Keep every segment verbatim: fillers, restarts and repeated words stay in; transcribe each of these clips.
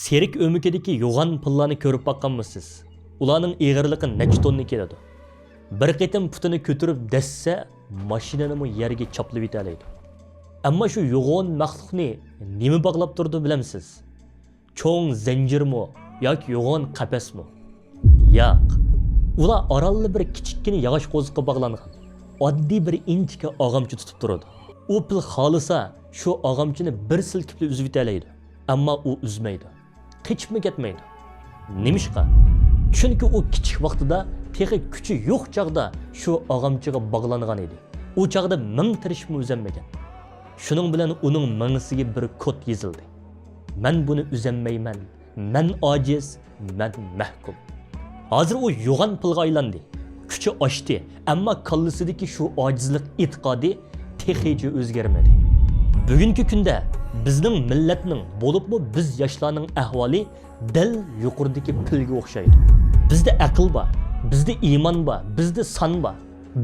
سېرىك ئۆمىكىدىكى يوغان پىللارنى كۆرۈپ باققانمۇسىز؟ ئۇلارنىڭ ئېغىرلىقى نەچچە توننا كېلىدۇ. بىر قېتىم پۇتىنى كۆتۈرۈپ دەسسە، ماشىنىنىمۇ يەرگە چاپلىۋېتەلەيدۇ. ئەمما شۇ يوغان مەخلۇقنى نېمە باغلاپ تۇرىدۇ بىلەمسىز؟ چوڭ زەنجىرمۇ ياكى يوغان قەپەسمۇ؟ ياق. ئۇلار ئارانلا بىر كىچىككىنە ياغاچ قوزۇققا باغلانغان ئاددىي بىر ئىنچىكە ئاغامچا تۇتۇپ تۇرىدۇ. ئۇ پىل خالىسا، شۇ ئاغامچىنى بىر سىلكىپلا ئۈزۈۋېتەلەيدۇ. ئەمما ئۇ ئۈزمەيدۇ. قېچىپمۇ كەتمەيدۇ. نېمىشقا؟ چۈنكى ئۇ كىچىك ۋاقتىدا تېخى كۈچى يوق چاغدا شۇ ئاغامچىغا باغلانغان ئىدى. ئۇ چاغدا مىڭ تىرىشىپمۇ ئۈزەلمىگەن. شۇنىڭ بىلەن ئۇنىڭ مېڭىسىگە بىر كود يېزىلدى. مەن بۇنى ئۈزەلمەيمەن. مەن ئاجىز، مەن مەھكۇم. ھازىر ئۇ يوغان پىلغا ئايلاندى. كۈچى ئاشتى، ئەمما كاللىسىدىكى شۇ ئاجىزلىق ئېتىقادى تېخىچە ئۆزگەرمىدى. بۈگۈنكى كۈندە بىزنىڭ مىللەتنىڭ، بولۇپمۇ بىز ياشلارنىڭ ئەھۋالى دەل يۇقىرىدىكى پىلگە ئوخشايدۇ. بىزدە ئەقىل بار، بىزدە ئىمان بار، بىزدە سان بار،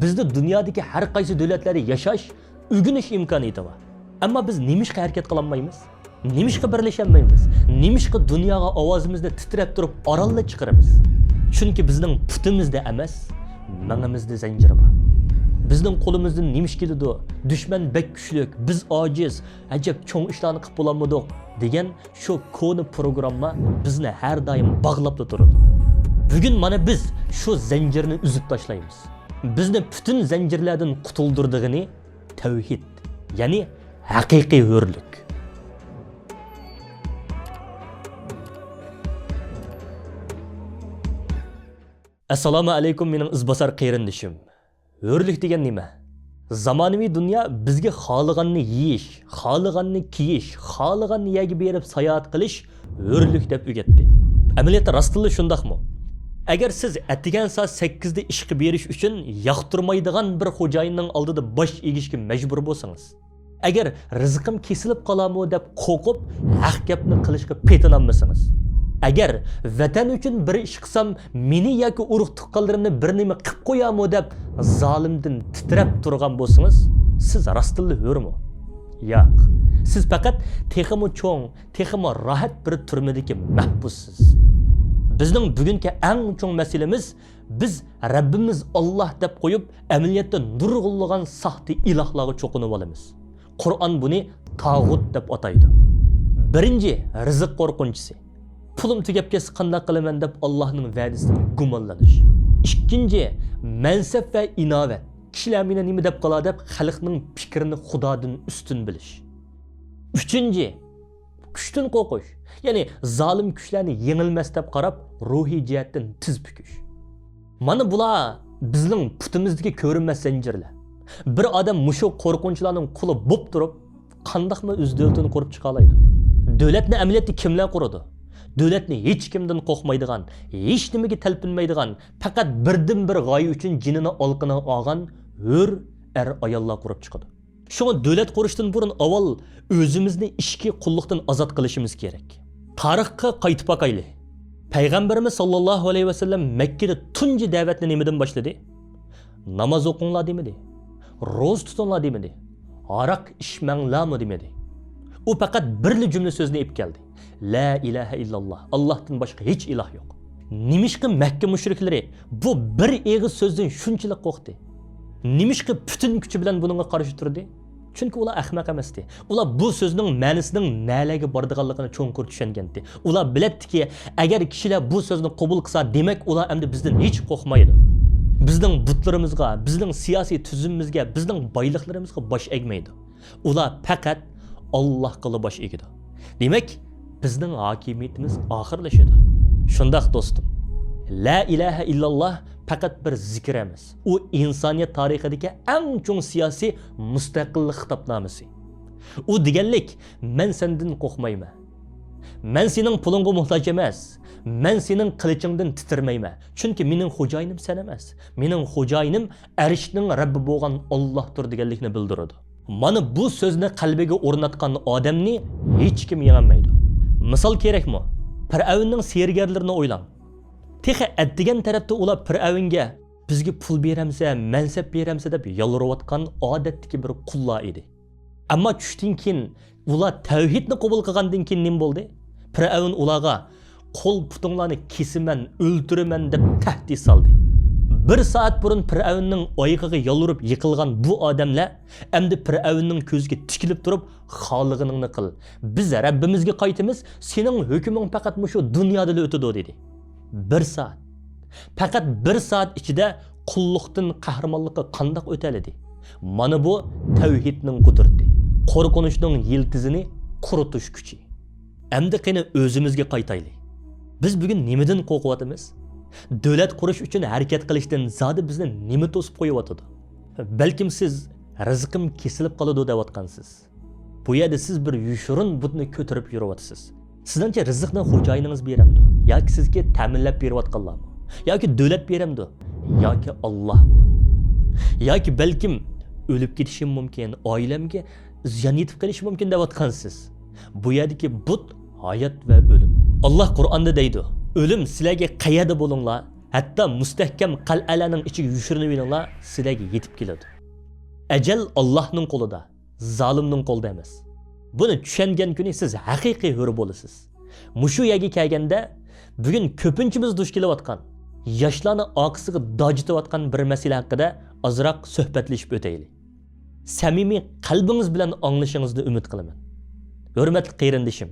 بىزدە دۇنيادىكى ھەر قايسى دۆلەتلەردە ياشاش، ئۆگىنىش ئىمكانىيىتى بار. ئەمما بىز نېمىشقا ھەرىكەت قىلالمايمىز؟ نېمىشقا بىرلىشەلمەيمىز؟ نېمىشقا دۇنياغا ئاۋازىمىزنى تىترەپ تۇرۇپ ئارانلا چىقىرىمىز؟ چۈنكى بىزنىڭ پۇتىمىزدا ئەمەس، مېڭىمىزدە زەنجىر بار. بىزنىڭ قولىمىزدىن نېمە ئىش كېلىدۇ؟ دۈشمەن بەك كۈچلۈك، بىز ئاجىز، ئەجەب چوڭ ئىشلارنى قىلىپ بولالمىدۇق دېگەن شۇ كونا پروگرامما بىزنى ھەر دائىم باغلاپلا تۇرىدۇ. بۈگۈن مانا بىز شۇ زەنجىرنى ئۈزۈپ تاشلايمىز. بىزنى پۈتۈن زەنجىرلەردىن قۇتۇلدۇرىدىغىنى تەۋھىد، يەنى ھەقىقىي ھۆرلۈك. ئەسسالامۇ ئەلەيكۇم، مېنىڭ ئىزباسار قېرىندىشىم. ھۆرلۈك دېگەن نېمە؟ زامانىۋى دۇنيا بىزگە خالىغاننى يېيىش، خالىغاننى كىيىش، خالىغان يەرگە بېرىپ ساياھەت قىلىش ھۆرلۈك دەپ ئۆگەتتى. ئەمەلىيەتتە راستتىنلا شۇنداقمۇ؟ ئەگەر سىز ئەتىگەن سائەت سەككىزدە ئىشقا بېرىش ئۈچۈن ياقتۇرمايدىغان بىر خوجايىننىڭ ئالدىدا باش ئېگىشكە مەجبۇر بولسىڭىز، ئەگەر رىزقىم كېسىلىپ قالامۇ دەپ قورقۇپ، ھەق گەپنى قىلىشقا پېتىنالمىسىڭىز، ئەگەر ۋەتەن ئۈچۈن بىر ئىش قىلسام، مېنى ياكى ئۇرۇق-تۇغقانلىرىمنى بىر نېمە قىپ قويامۇ دەپ زالىمدىن تىترەپ تۇرغان بولسىڭىز، سىز راستتىنلا ھۆرمۇ؟ ياق. سىز پەقەت تېخىمۇ چوڭ، تېخىمۇ راھەت بىر تۈرمىدىكى مەھبۇسسىز. بىزنىڭ بۈگۈنكى ئەڭ چوڭ مەسىلىمىز، بىز رەببىمىز ئاللاھ دەپ قويۇپ، ئەمەلىيەتتە نۇرغۇنلىغان ساختا ئىلاھلارغا چوقۇنۇۋالىمىز. قۇرئان بۇنى تاغۇت دەپ ئاتايدۇ. بىرىنچى، رىزىق قورقۇنچىسى. پۇلۇم تۈگەپ كەتسە قانداق قىلىمەن دەپ ئاللاھنىڭ ۋەدىسىدىن گۇمانلىنىش. ئىككىنچى، مەنسەپ ۋە ئىناۋەت. كىشىلەر مېنى نېمە دەپ قالار دەپ خەلقنىڭ پىكرىنى خۇدادىن ئۈستۈن بىلىش. ئۈچىنچى، كۈچتىن قورقۇش. يەنى زالىم كۈچلەرنى يېڭىلمەس دەپ قاراپ، روھىي جەھەتتىن تىز پۈكۈش. مانا بۇلار بىزنىڭ پۇتىمىزدىكى كۆرۈنمەس زەنجىرلەر. بىر ئادەم مۇشۇ قورقۇنچلارنىڭ قۇلى بولۇپ تۇرۇپ، قانداقمۇ ئۆز دۆلىتىنى قۇرۇپ چىقالايدۇ؟ دۆلەتنى ئەمەلىيەتتە كىملەر قۇرىدۇ؟ دۆلەتنى ھېچكىمدىن قورقمايدىغان، ھېچنېمىگە تەلپۈنمەيدىغان، پەقەت بىردىنبىر غايە ئۈچۈن جېنىنى ئالقىنىغا ئالغان ھۆر ئەر-ئاياللار قۇرۇپ چىقىدۇ. شۇڭا دۆلەت قۇرۇشتىن بۇرۇن ئاۋۋال ئۆزىمىزنى ئىچكى قۇللۇقتىن ئازاد قىلىشىمىز كېرەك. تارىخقا قايتىپ باقايلى. پەيغەمبىرىمىز ساللاللاھۇ ئەلەيھى ۋەسەللەم مەككىدە تۇنجى دەۋەتنى نېمىدىن باشلىدى؟ ناماز ئوقۇڭلار دېمىدى. روزا تۇتۇڭلار دېمىدى. ھاراق ئىچمەڭلارمۇ دېمىدى. ئۇ پەقەت بىرلا جۈملە سۆزنى ئېلىپ كەلدى. لا ئىلاھە ئىللاللا، ئاللاھتىن باشقا ھېچ ئىلاھ يوق. نېمىشقا مەككە مۇشرىكلىرى بۇ بىر ئېغىز سۆزدىن شۇنچىلىك قورقتى؟ نېمىشقا پۈتۈن كۈچى بىلەن بۇنىڭغا قارشى تۇردى؟ چۈنكى ئۇلار ئەخمەق ئەمەستى. ئۇلار بۇ سۆزنىڭ مەنىسىنىڭ نەلەرگە بارىدىغانلىقىنى چوڭقۇر چۈشەنگەنتى. ئۇلار بىلەتتىكى، ئەگەر كىشىلەر بۇ سۆزنى قوبۇل قىلسا، دېمەك، ئۇلار ئەمدى بىزدىن ھېچ قورقمايدۇ. بىزنىڭ بۇتلىرىمىزغا، بىزنىڭ سىياسىي تۈزۈمىمىزگە، بىزنىڭ بايلىقلىرىمىزغا باش ئەگمەيدۇ. ئۇلار پەقەت ئاللاھقىلا باش ئېگىدۇ. دېمەك، بىزنىڭ ھاكىمىيىتىمىز ئاخىرلىشىدۇ. شۇنداق، دوستۇم. لا ئىلاھە ئىللاللا پەقەت بىر زىكىر ئەمەس. ئۇ ئىنسانىيەت تارىخىدىكى ئەڭ چوڭ سىياسىي مۇستەقىللىق خىتابنامىسى. ئۇ دېگەنلىك، مەن سەندىن قورقمايمەن. مەن سېنىڭ پۇلۇڭغا موھتاج ئەمەس. مەن سېنىڭ قىلىچىڭدىن تىترىمەيمەن. چۈنكى مېنىڭ خوجايىنىم سەن ئەمەس. مېنىڭ خوجايىنىم ئەرشنىڭ رەببى بولغان ئاللاھتۇر دېگەنلىكنى بىلدۈرىدۇ. مانا بۇ سۆزنى قەلبىگە ئورناتقان ئادەمنى ھېچكىم يېڭەلمەيدۇ. مىسال كېرەكمۇ؟ پىرئەۋننىڭ سېھىرگەرلىرىنى ئويلاڭ. تېخى ئەتىگەن تەرەپتە ئۇلار پىرئەۋنگە، «بىزگە پۇل بېرەمسە، مەنسەپ بېرەمسە؟» دەپ يالۋۇرۇۋاتقان ئادەتتىكى بىر قۇللار ئىدى. ئەمما چۈشتىن كېيىن، ئۇلار تەۋھىدنى قوبۇل قىلغاندىن كېيىن نېمە بولدى؟ پىرئەۋن ئۇلارغا، «قول پۇتۇڭلارنى كېسىمەن، ئۆلتۈرىمەن» دەپ تەھدىت سالدى. بىر سائەت بۇرۇن پىرئەۋننىڭ ئايىغىغا يالۋۇرۇپ يىقىلغان بۇ ئادەملەر ئەمدى پىرئەۋننىڭ كۆزىگە تىكىلىپ تۇرۇپ، «خالىغىنىڭنى قىل. بىز رەببىمىزگە قايتىمىز، سېنىڭ ھۆكمۈڭ پەقەت مۇشۇ دۇنيادىلا ئۆتىدۇ» دېدى. بىر سائەت. پەقەت بىر سائەت ئىچىدە قۇللۇقتىن قەھرىمانلىققا قانداق ئۆتەلىدى؟ مانا بۇ تەۋھىدنىڭ قۇدرىتى، قورقۇنچنىڭ يىلتىزىنى قۇرۇتۇش كۈچى. ئەمدى قېنى ئۆزىمىزگە قايتايلى. بىز بۈگۈن نېمىدىن قورقۇۋاتىمىز؟ دۆلەت قۇرۇش ئۈچۈن ھەرىكەت قىلىشتىن زادى بىزنى نېمە توسۇپ قويۇۋاتىدۇ؟ بەلكىم سىز، «رىزقىم كېسىلىپ قالىدۇ» دەۋاتقانسىز. بۇ يەردە سىز بىر يوشۇرۇن بۇتنى كۆتۈرۈپ يۈرۈۋاتىسىز. سىزنىڭچە رىزىقنى خوجايىنىڭىز بېرەمدۇ؟ ياكى سىزگە تەمىنلەپ بېرىۋاتقانلارمۇ؟ ياكى دۆلەت بېرەمدۇ؟ ياكى ئاللاھمۇ؟ ياكى بەلكىم، «ئۆلۈپ كېتىشىم مۇمكىن، ئائىلەمگە زىيان يېتىپ قېلىشى مۇمكىن» دەۋاتقانسىز. بۇ يەردىكى بۇت ھايات ۋە ئۆلۈم. ئاللاھ قۇرئاندا دەيدۇ، «ئۆلۈم، سىلەرگە قەيەردە بولۇڭلار، ھەتتا مۇستەھكەم قەلئەلەرنىڭ ئىچىگە يوشۇرۇنۇۋېلىڭلار، سىلەرگە يېتىپ كېلىدۇ.» ئەجەل ئاللاھنىڭ قولىدا، زالىمنىڭ قولىدا ئەمەس. بۇنى چۈشەنگەن كۈنى سىز ھەقىقىي ھۆر بولىسىز. مۇشۇ يەرگە كەلگەندە، بۈگۈن كۆپىنچىمىز دۇچ كېلىۋاتقان، ياشلارنى ئارقىسىغا داجىتىۋاتقان بىر مەسىلە ھەققىدە ئازراق سۆھبەتلىشىپ ئۆتەيلى. سەمىمىي قەلبىڭىز بىلەن ئاڭلىشىڭىزنى ئۈمىد قىلىمەن. ھۆرمەتلىك قېرىندىشىم،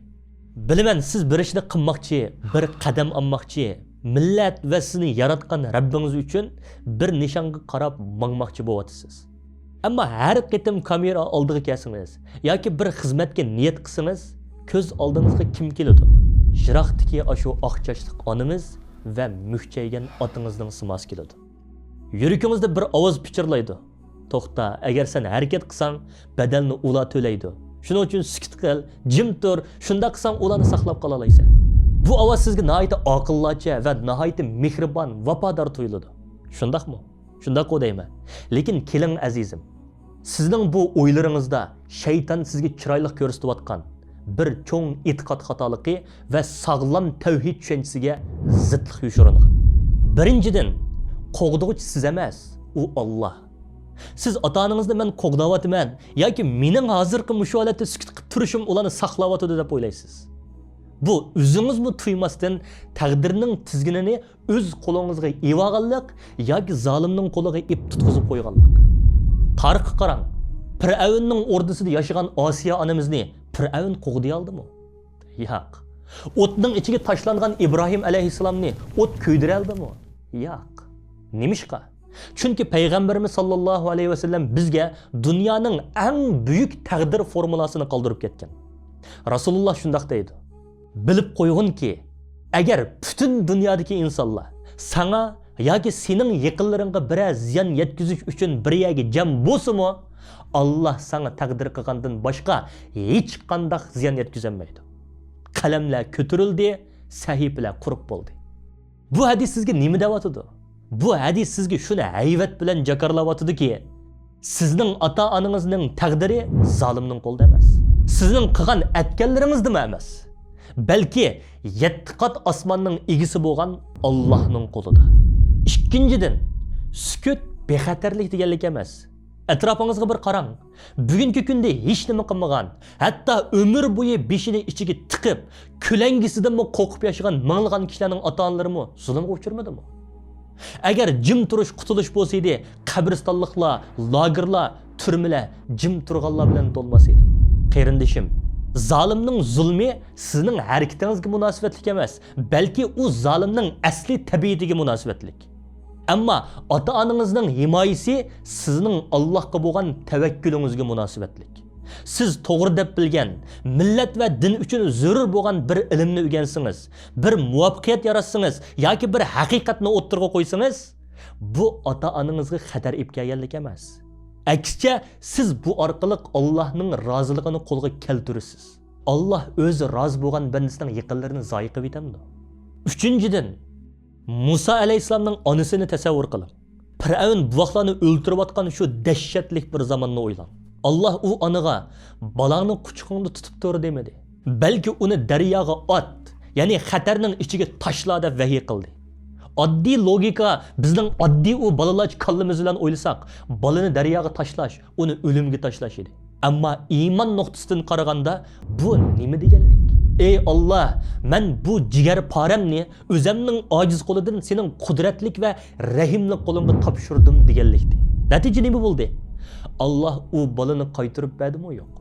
بىلىمەن، سىز بىر ئىشنى قىلماقچى، بىر قەدەم ئالماقچى، مىللەت ۋە سىزنى ياراتقان رەببىڭىز ئۈچۈن بىر نىشانغا قاراپ ماڭماقچى بولۇۋاتىسىز. ئەمما ھەر قېتىم كامېرا ئالدىغا كەلسىڭىز ياكى بىر خىزمەتكە نىيەت قىلسىڭىز، كۆز ئالدىڭىزغا كىم كېلىدۇ؟ يىراقتىكى ئاشۇ ئاق چاچلىق ئانىمىز ۋە مۈكچەيگەن ئاتىڭىزنىڭ سىماسى كېلىدۇ. يۈرىكىڭىزدە بىر ئاۋاز پىچىرلايدۇ، «توختا، ئەگەر سەن ھەرىكەت قىلساڭ، بەدەلنى ئۇلار تۆلەيدۇ. شۇنىڭ ئۈچۈن سۈكۈت قىل، جىم تۇر، شۇنداق قىلساڭ ئۇلارنى ساقلاپ قالالايسەن.» بۇ ئاۋاز سىزگە ناھايىتى ئاقىللارچە ۋە ناھايىتى مېھرىبان، ۋاپادار تۇيۇلىدۇ. شۇنداقمۇ؟ شۇنداققۇ دەيمەن. لېكىن كېلىڭ ئەزىزىم، سىزنىڭ بۇ ئويلىرىڭىزدا شەيتان سىزگە چىرايلىق كۆرسىتىۋاتقان بىر چوڭ ئېتىقاد خاتالىقى ۋە ساغلام تەۋھىد چۈشەنچىسىگە زىتلىق يوشۇرۇنغان. بىرىنچىدىن، قوغدىغۇچى سىز ئەمەس، ئۇ ئاللاھ. سىز ئاتا-ئانىڭىزنى «مەن قوغداۋاتىمەن» ياكى «مېنىڭ ھازىرقى مۇشۇ ھالەتتە سۈكۈت قىلىپ تۇرۇشۇم ئۇلارنى ساقلاۋاتىدۇ» دەپ ئويلايسىز. بۇ ئۆزىڭىزمۇ تۇيماستىن تەقدىرنىڭ تىزگىنىنى ئۆز قولىڭىزغا ئېلىۋالغانلىق ياكى زالىمنىڭ قولىغا ئېلىپ تۇتقۇزۇپ قويغانلىق. تارىخقا قاراڭ. پىرئەۋننىڭ ئوردىسىدا ياشىغان ئاسىيە ئانىمىزنى پىرئەۋن قوغدىيالدىمۇ؟ ياق. ئوتنىڭ ئىچىگە تاشلانغان ئىبراھىم ئەلەيھىسسالامنى ئوت كۆيدۈرەلدىمۇ؟ ياق. نېمىشقا؟ چۈنكى پەيغەمبىرىمىز ساللاللاھۇ ئەلەيھى ۋەسەللەم بىزگە دۇنيانىڭ ئەڭ بۈيۈك تەقدىر فورمۇلاسىنى قالدۇرۇپ كەتكەن. رەسۇلۇللاھ شۇنداق دەيدۇ، «بىلىپ قويغىنكى، ئەگەر پۈتۈن دۇنيادىكى ئىنسانلار ساڭا ياكى سېنىڭ يېقىنلىرىڭغا بىرەر زىيان يەتكۈزۈش ئۈچۈن بىر يەرگە جەم بولسىمۇ، ئاللاھ ساڭا تەقدىر قىلغاندىن باشقا ھېچقانداق زىيان يەتكۈزەلمەيدۇ.» قەلەملەر كۆتۈرۈلدى، سەھىپىلەر قۇرۇق بولدى. بۇ ھەدىس سىزگە نېمە دەۋاتىدۇ؟ بۇ ھەدىس سىزگە شۇنى ھەيۋەت بىلەن جاكارلاۋاتىدۇكى، سىزنىڭ ئاتا-ئانىڭىزنىڭ تەقدىرى زالىمنىڭ قولىدا ئەمەس. سىزنىڭ قىلغان ئەتكەنلىرىڭىزدىمۇ ئەمەس. بەلكى يەتتە قات ئاسماننىڭ ئىگىسى بولغان ئاللاھنىڭ قولىدا. ئىككىنچىدىن، سۈكۈت بىخەتەرلىك دېگەنلىك ئەمەس. ئەتراپىڭىزغا بىر قاراڭ. بۈگۈنكى كۈندە ھېچنېمە قىلمىغان، ھەتتا ئۆمۈر بويى بېشىنى ئىچىگە تىقىپ، كۆلەڭگىسىدىنمۇ قورقۇپ ياشىغان مىڭلىغان كىشىلەرنىڭ ئاتا-ئانىلىرىمۇ زۇلۇمغا ئۇچرىمىدىمۇ؟ ئەگەر جىم تۇرۇش قۇتۇلۇش بولسىدى، قەبرىستانلىقلار، لاگېرلار، تۈرمىلەر جىم تۇرغانلار بىلەن تولماس ئىدى. قېرىندىشىم، زالىمنىڭ زۇلمى سىزنىڭ ھەرىكىتىڭىزگە مۇناسىۋەتلىك ئەمەس، بەلكى ئۇ زالىمنىڭ ئەسلى تەبىئىتىگە مۇناسىۋەتلىك. ئەمما ئاتا-ئانىڭىزنىڭ ھىمايىسى سىزنىڭ ئاللاھقا بولغان تەۋەككۈلىڭىزگە مۇناسىۋەتلىك. سىز توغرا دەپ بىلگەن، مىللەت ۋە دىن ئۈچۈن زۆرۈر بولغان بىر ئىلىمنى ئۆگەنسىڭىز، بىر مۇۋەپپەقىيەت ياراتسىڭىز ياكى بىر ھەقىقەتنى ئوتتۇرىغا قويسىڭىز، بۇ ئاتا-ئانىڭىزغا خەتەر ئېلىپ كەلگەنلىك ئەمەس. ئەكسىچە، سىز بۇ ئارقىلىق ئاللاھنىڭ رازىلىقىنى قولغا كەلتۈرىسىز. ئاللاھ ئۆزى رازى بولغان بەندىسىنىڭ يېقىنلىرىنى زايە قىلىۋېتەمدۇ؟ ئۈچىنچىدىن، مۇسا ئەلەيھىسسالامنىڭ ئانىسىنى تەسەۋۋۇر قىلىڭ. پىرئەۋن بوۋاقلارنى ئۆلتۈرۈۋاتقان شۇ دەھشەتلىك بىر زاماننى ئويلاڭ. ئاللاھ ئۇ ئانىغا، «بالاڭنى قۇچىقىڭدا تۇتۇپ تۇر» دېمىدى. بەلكى ئۇنى دەرياغا ئات، يەنى خەتەرنىڭ ئىچىگە تاشلا دەپ ۋەھىي قىلدى. ئاددىي لوگىكا بىزنىڭ ئاددىي ئۇ بالىلارچە كاللىمىز بىلەن ئويلىساق، بالىنى دەرياغا تاشلاش، ئۇنى ئۆلۈمگە تاشلاش ئىدى. ئەمما ئىمان نۇقتىسىدىن قارىغاندا، بۇ نېمە دېگەنلىك؟ «ئەي ئاللا، مەن بۇ جىگەر پارەمنى ئۆزەمنىڭ ئاجىز قولىدىن سېنىڭ قۇدرەتلىك ۋە رەھىملىك قولۇڭغا تاپشۇردۇم» دېگەنلىكتى. نەتىجە نېمە بولدى؟ ئاللا ئۇ بالىنى قايتۇرۇپ بەردىمۇ يوق.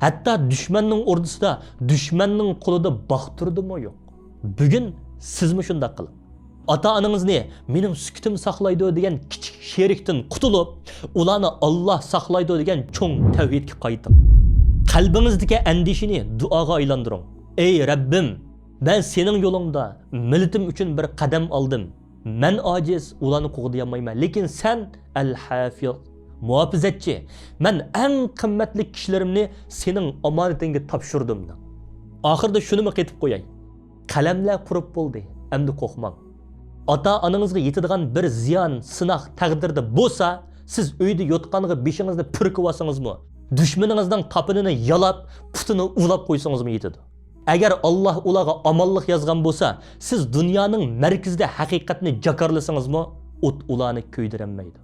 ھەتتا دۈشمەننىڭ ئوردىسىدا، دۈشمەننىڭ قولىدا باقتۇردىمۇ يوق. بۈگۈن سىزمۇ شۇنداق قىلىڭ. ئاتا-ئانىڭىزنى «مېنىڭ سۈكۈتۈم ساقلايدۇ» دېگەن كىچىك شېرىكتىن قۇتۇلۇپ، ئۇلارنى «ئاللا ساقلايدۇ» دېگەن چوڭ تەۋھىدكە قايتىڭ. قەلبىڭىزدىكى ئەندىشىنى دۇئاغا ئايلاندۇرۇڭ. «ئەي رەببىم، مەن سېنىڭ يولۇڭدا مىللىتىم ئۈچۈن بىر قەدەم ئالدىم. مەن ئاجىز، ئۇلارنى قوغدىيالمايمەن، لېكىن سەن ئەل-ھافىز، مۇھاپىزەتچى، مەن ئەڭ قىممەتلىك كىشىلىرىمنى سېنىڭ ئامانىتىڭگە تاپشۇردۇم» دەڭ. ئاخىرىدا شۇنىمۇ قېتىپ قوياي. قەلەملەر قۇرۇپ بولدى، ئەمدى قورقماڭ. ئاتا-ئانىڭىزغا يېتىدىغان بىر زىيان، سىناق تەقدىردە بولسا، سىز ئۆيدە يوتقانغا بېشىڭىزنى پۈركىۋالسىڭىزمۇ، دۈشمىنىڭىزنىڭ تاپىنىنى يالاپ، پۇتىنى ئۇۋىلاپ قويسىڭىزمۇ يېتىدۇ. ئەگەر ئاللا ئۇلارغا ئامانلىق يازغان بولسا، سىز دۇنيانىڭ مەركىزىدە ھەقىقەتنى جاكارلىسىڭىزمۇ، ئوت ئۇلارنى كۆيدۈرەلمەيدۇ.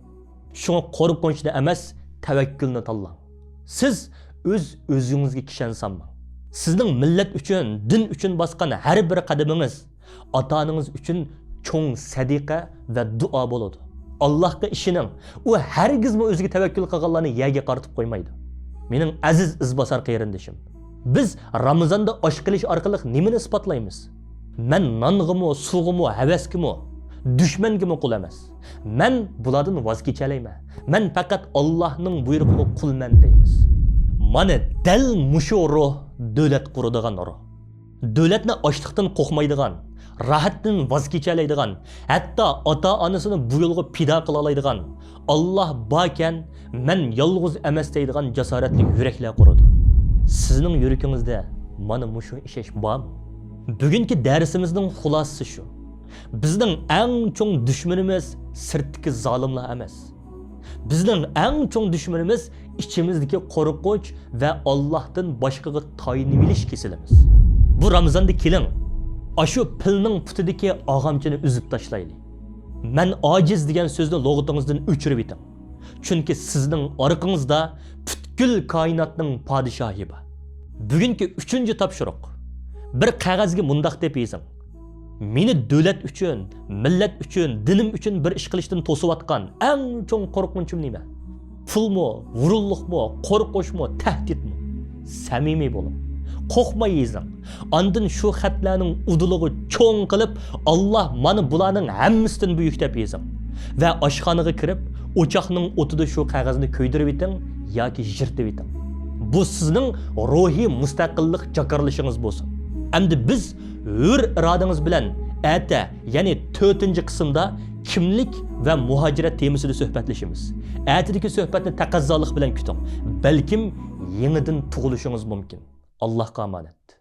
شۇڭا قورقۇنچنى ئەمەس، تەۋەككۈلنى تاللاڭ. سىز ئۆز-ئۆزىڭىزگە كىشەن سالماڭ. سىزنىڭ مىللەت ئۈچۈن، دىن ئۈچۈن باسقان ھەر بىر قەدىمىڭىز ئاتا-ئانىڭىز ئۈچۈن چوڭ سەدىقە ۋە دۇئا بولىدۇ. ئاللاھقا ئىشىنىڭ، ئۇ ھەرگىزمۇ ئۆزىگە تەۋەككۈل قىلغانلارنى يەرگە قارىتىپ قويمايدۇ. مېنىڭ ئەزىز ئىزباسار قېرىندىشىم، بىز رامىزاندا ئاش قىلىش ئارقىلىق نېمىنى ئىسپاتلايمىز؟ مەن نانغىمۇ، سۇغىمۇ، ھەۋەسكىمۇ، دۈشمەنگىمۇ قۇل ئەمەس. مەن بۇلاردىن ۋاز كېچەلەيمەن. مەن پەقەت ئاللاھنىڭ بۇيرۇقىغا قۇلمەن دەيمىز. مانا دەل مۇشۇ روھ دۆلەت قۇرىدىغان روھ. دۆلەتنى ئاچلىقتىن قورقمايدىغان، راھەتتىن ۋاز كېچەلەيدىغان، ھەتتا ئاتا-ئانىسىنى بۇ يولغا پىدا قىلالايدىغان، «ئاللا باركەن، مەن يالغۇز ئەمەس» دەيدىغان جاسارەتلىك يۈرەكلەر قۇرىدۇ. سىزنىڭ يۈرىكىڭىزدە مانا مۇشۇ ئىشەنچ بارمۇ؟ بۈگۈنكى دەرسىمىزنىڭ خۇلاسىسى شۇ. بىزنىڭ ئەڭ چوڭ دۈشمىنىمىز سىرتتىكى زالىملار ئەمەس. بىزنىڭ ئەڭ چوڭ دۈشمىنىمىز ئىچىمىزدىكى قورقۇنچ ۋە ئاللاھتىن باشقىغا تايىنىۋېلىش كېسىلىمىز. بۇ رامىزاندا كېلىڭ، ئاشۇ پىلنىڭ پۇتىدىكى ئاغامچىنى ئۈزۈپ تاشلايلى. «مەن ئاجىز» دېگەن سۆزنى لۇغىتىڭىزدىن ئۆچۈرۈۋېتىڭ. چۈنكى سىزنىڭ ئارقىڭىزدا پۈتكۈل كائىناتنىڭ پادىشاھى بار. بۈگۈنكى ئۈچىنچى تاپشۇرۇق. بىر قەغەزگە مۇنداق دەپ يېزىڭ: «مېنى دۆلەت ئۈچۈن، مىللەت ئۈچۈن، دىنىم ئۈچۈن بىر ئىش قىلىشتىن توسۇۋاتقان ئەڭ چوڭ قورقۇنچۇم نېمە؟ پۇلمۇ، ھۇرۇنلۇقمۇ، قورقۇشمۇ، تەھدىتمۇ؟» سەمىمىي بولۇڭ. قورقماي يېزىڭ. ئاندىن شۇ خەتلەرنىڭ ئۇدۇلىغا چوڭ قىلىپ، «ئاللا مانا بۇلارنىڭ ھەممىسىدىن بۈيۈك» دەپ يېزىڭ. ۋە ئاشخانىغا كىرىپ، ئوچاقنىڭ ئوتىدا شۇ قەغەزنى كۆيدۈرۈۋېتىڭ ياكى يىرتىۋېتىڭ. بۇ سىزنىڭ روھىي مۇستەقىللىق جاكارلىشىڭىز بولسۇن. ئەمدى بىز ھۆر ئىرادىڭىز بىلەن ئەتە، يەنى تۆتىنچى قىسىمدا كىملىك ۋە مۇھاجىرەت تېمىسىدا سۆھبەتلىشىمىز. ئەتىدىكى سۆھبەتنى تەقەززالىق بىلەن كۈتۈڭ. بەلكىم يېڭىدىن تۇغۇلۇشىڭىز مۇمكىن. ئاللاھقا ئامانەت.